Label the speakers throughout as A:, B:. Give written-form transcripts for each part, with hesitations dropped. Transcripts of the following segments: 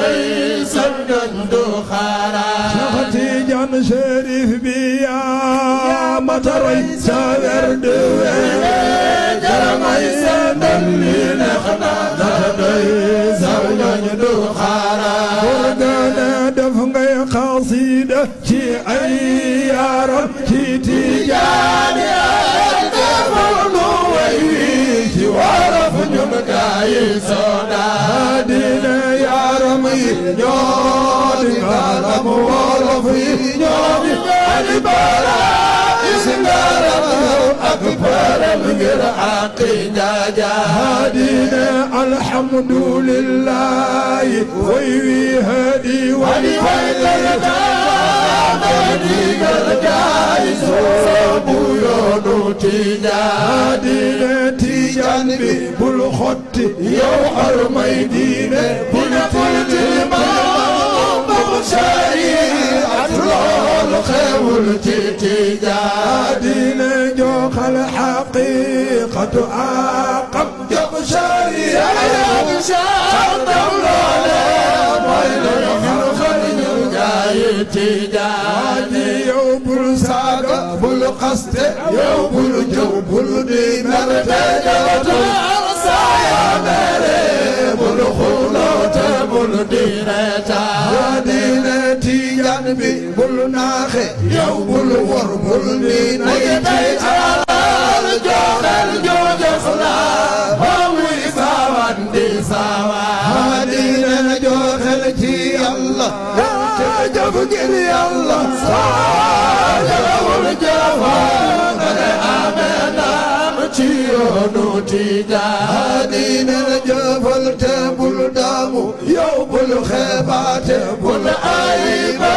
A: way sangan du xara Cheikh Tidiane Chérif bi yaa mataray sa werdu we jaramay sandal li neex na doy sangan du xara gana def ngay xasida ci ay yaram ci Tidiane wolof ñun gaay soda dina yaram yi ñoo di ngaram wolof yi ñoo di ali bara isingaram ak param ngir aqi jaaja dina alhamdulillah way wi hadi wali waylata di gal gaay soobu yoonu Tidiane Tidiane bi bul xotti yow xarmay diine bul xotti maam shariat lool xewul ci Tidiane joxal xaqiqatu aqam jox shariat shaatam loole mooy la xar ñu gaay Tidiane yow bul saaga bul xaste yow bul jëw bul di merte jawatu saaya mere bul xuloote bul di reeta diine Tidiane bi bul naaxe yow bul wor bul di nayti alal joxel jojox la muy saawan di saawa diine joxel ci Yàlla te jëf ngir Yàlla saajawul jawaan ne amena ci yoonu Tidiane ne jëfal te bul daamu yow bul xeebaate bul ayiba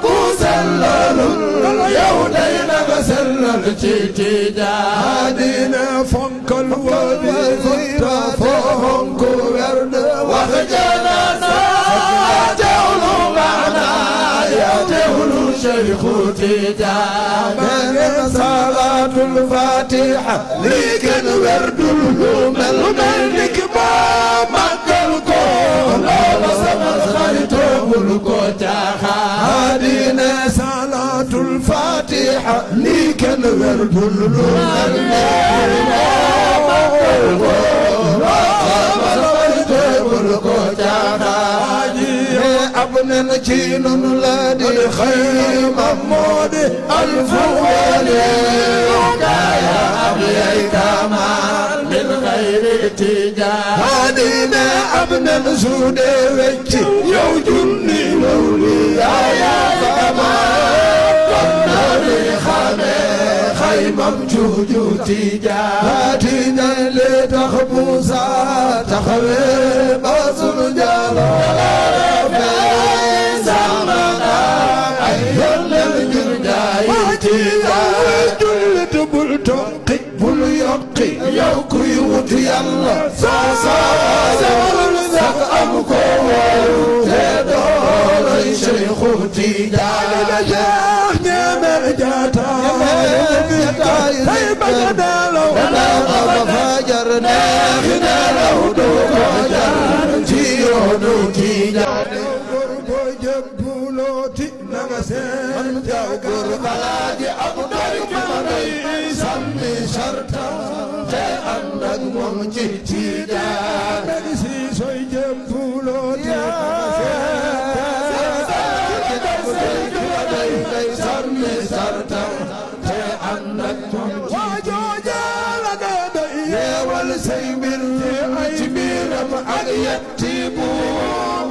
A: ku sellalul yow day na nga sellal ci Tidiane ne fonkal wadi futta fonk werd wax janaasa teewlu maana yow teewlu Cheikh Tidiane salaatul fatiha lii kenn werdul lu mel ni ki ba màggal ko loolu sama xaritoo bul ko caaxaan salaatul fatiha lii kenn werdul lu mel ni ki ba màggal ko loolu sama xaritoo bul ko caaxaan abnen ci nun la di xayma moo di alfu wali kaya abiyay kamal min xayri Tidiane ne abnen suude wecci yow junni lawli ya kamal kon nari xame xaymam cuuju Tidiane le tax Musa taxawe ba sunu jalo jullit bul toqi bul yokki yow kuy wut Yàlla sawarul sax am ko waru te doolay Cheikh Tidiane la jeex ñeme jataay tay baga dalaw ba fajar neex nelaw du ko jar ci yoonu Tidiane nanga seen jagor balaaji am doy manay sammi sharta te ànd ak moom ci Tidiane si soy jëm fuloo te sammi sharta te ànd ak moom ci Tidiane la doy yeewal say mbir ci biiram ak yetti bu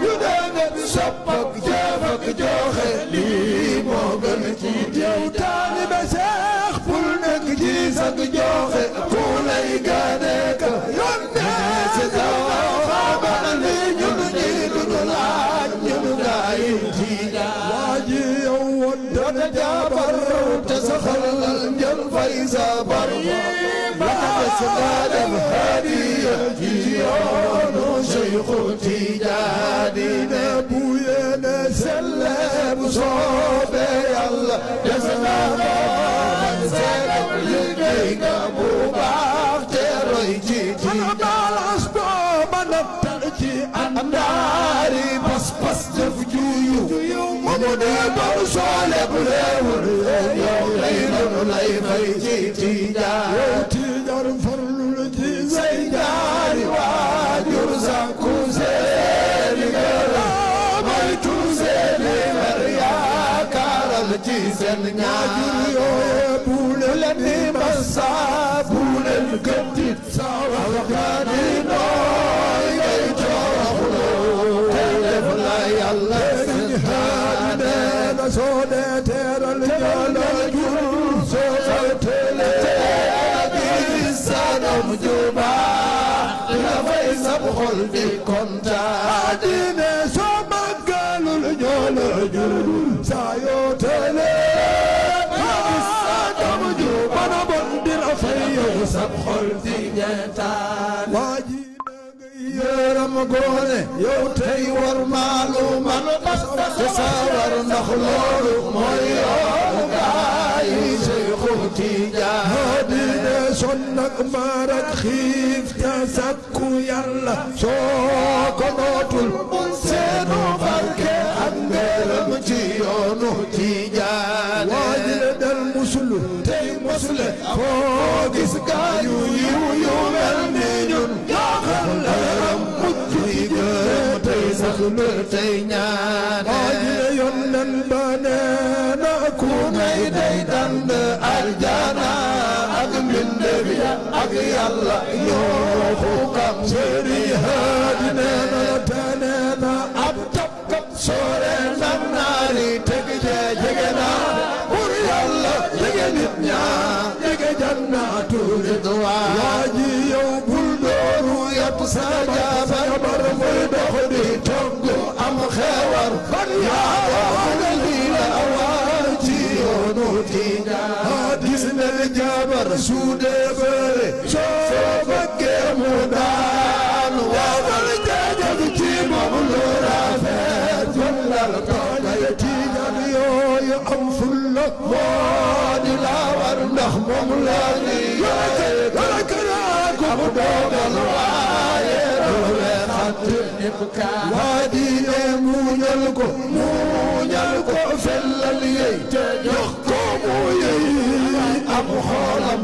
A: yu danga sopp ak jëf ak joxe lii moo gën ci Tidiane ba Seex bul nekk ci sag joxe ku lay gane ka yónnee si xamal li ñun ñi duñu laaj ñun gaay Tidiane waa ji yow woon jabar te saxal njël fay sa bar ba sa dem hadiya ci yoonu Cheikh Tidiane ne bu yéene selle bu soobee Yàlla des na seet liggéey nga bu baax te roy ci Tidiane balance booba nattal ci àndaari pas def juyu mu dee bal soole bu leewul yow lay lanu lay fay ci Tijaan yow Tijaan farlul ci say ñaari waajur sàkku seeni ngërëm moytu seeni mer yaakaaral ci seen ñaajur yooye bu leen di masa bu leen gëddit sa waxtaani nooy ngay cooxloo te def la Yàlla seen haane na soo dee teeral ñala jur soo teele gis sanam juba la fay sab xol di kontaan diine soo màggalul ñala jur saa yoo teele gis sanam juba na bon di la fay yow sab xol di ñeetaan yéeram goone yow tey war maalu man te sawar ndax loolu mooy yoon gaay Seexu Tijaan diine sonn ak maar ak xiif te sakku Yàlla soo ko nootul seenu barke ak ngërëm ci yoonu Tijaan waajile del musulu tey musule foo gis gaayu yiw yu mel ni ñun tey ñaan waajile yonnen ba neena ku ngay day dand aljana ak mbindeef ak Yàlla ñoo xukam seeni haadi neena te neena ab tapkat soore nam naari teg jege naa pour Yàlla jege nit ñaa jege jannatu ridwaan waaji yow bul dooru yat sa jabar muy dox di togg am xewar ban yaa lii la awaa ci yoonu Tijaan gis na jabar su dee bëre soo bëggee mu daan waawal jaajëf ci moom lu rafet wallal toogay Tijaan yooyu am fulla moo di la war ndax moom la ni wala kanaa ko mu doogal waaye waa diine muñal ko fellal yey te jox ko mu yey am xoolam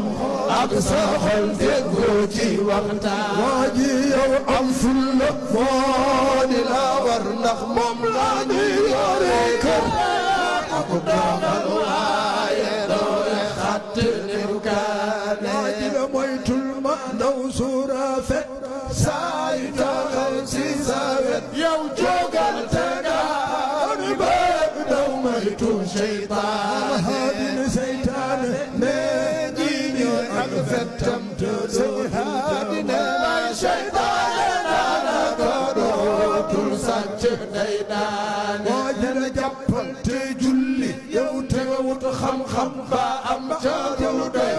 A: ak sa xol déggoo ci waxtaan waa ji yow am fulla moo di la war ndax moom la ñu yore kër ak doomal waaye doole xatt nim kaane waa ji la moytul ma ndaw suura fet saay taxaw si sa wet yow jógal te gaaw bëgg daw moytu seytaan haadina seytaan ne jiini ak fettam te haadina seytaan naana ko dootul sàcc day daan waa jëla jàppal te julli yow te wut xam-xam ba am ca lu doy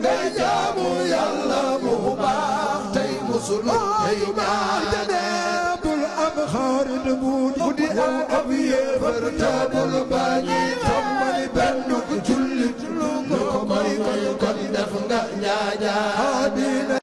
A: ngay jaamu Yàlla mu baax tey musulu tey ñaan bul am xarit mu di am ab yéefar te bul bañi tombali benn jullit lu ko may kon def nga ñaaja adina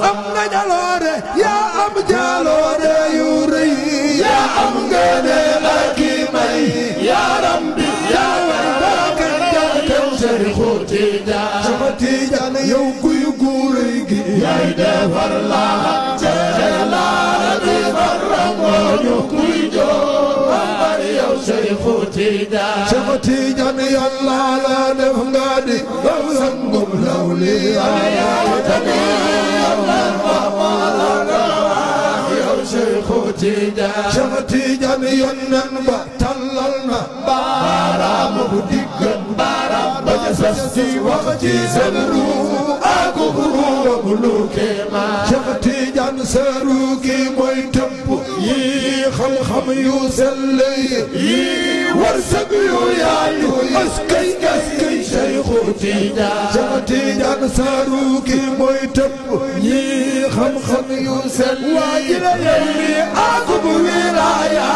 A: am nga jaloore yaa am jaloore yu rëy yaa am ngëneel ak may yaa Rabbi yaa way barkan jàkkan Seexu Tijaan Seexu Tijaan yow kuy guuray gi yaay defar laa jëlaara di farangooñu kuy joo ambar yow Seexu Tijaan Seexu Tijaan Yàlla la def nga di doon sangum lawliyaa Seexu Tijaan Seexu Tijaan yónneen ba tallal na baaraam bu diggan baaraam ba ca sas ci wax ci seen ruu ak ruu bu lu kéemaan Seexu Tijaan sa ruu gi mooy tëbb yi xam-xam yu sell yi wërsëg yu yaatu askay askay Seexu Tijaan Seexu Tijaan sa ruu gi mooy tëbb yi xam-xam yu sell yi ak bu wilaaya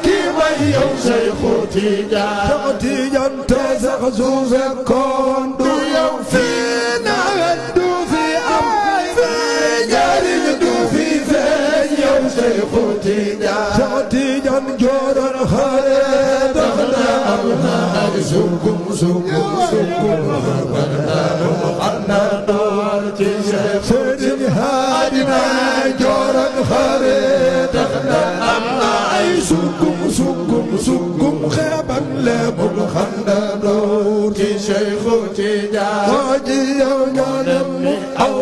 A: ki may yow Seexu Tijaan Seexu Tijaan te sax su fekkoon du yow fii nawet du fi am fii njariñ du fi feeñ yow Seexu Tiijaan jooroon xare tax na am na ay sukkum xandaandoor ci Sëriñ Haadina jooroon xare tax na am na ay sukkum xeebak leebul xandaandoor ci Seexu Tijaan waa ji yow ñoo dem aw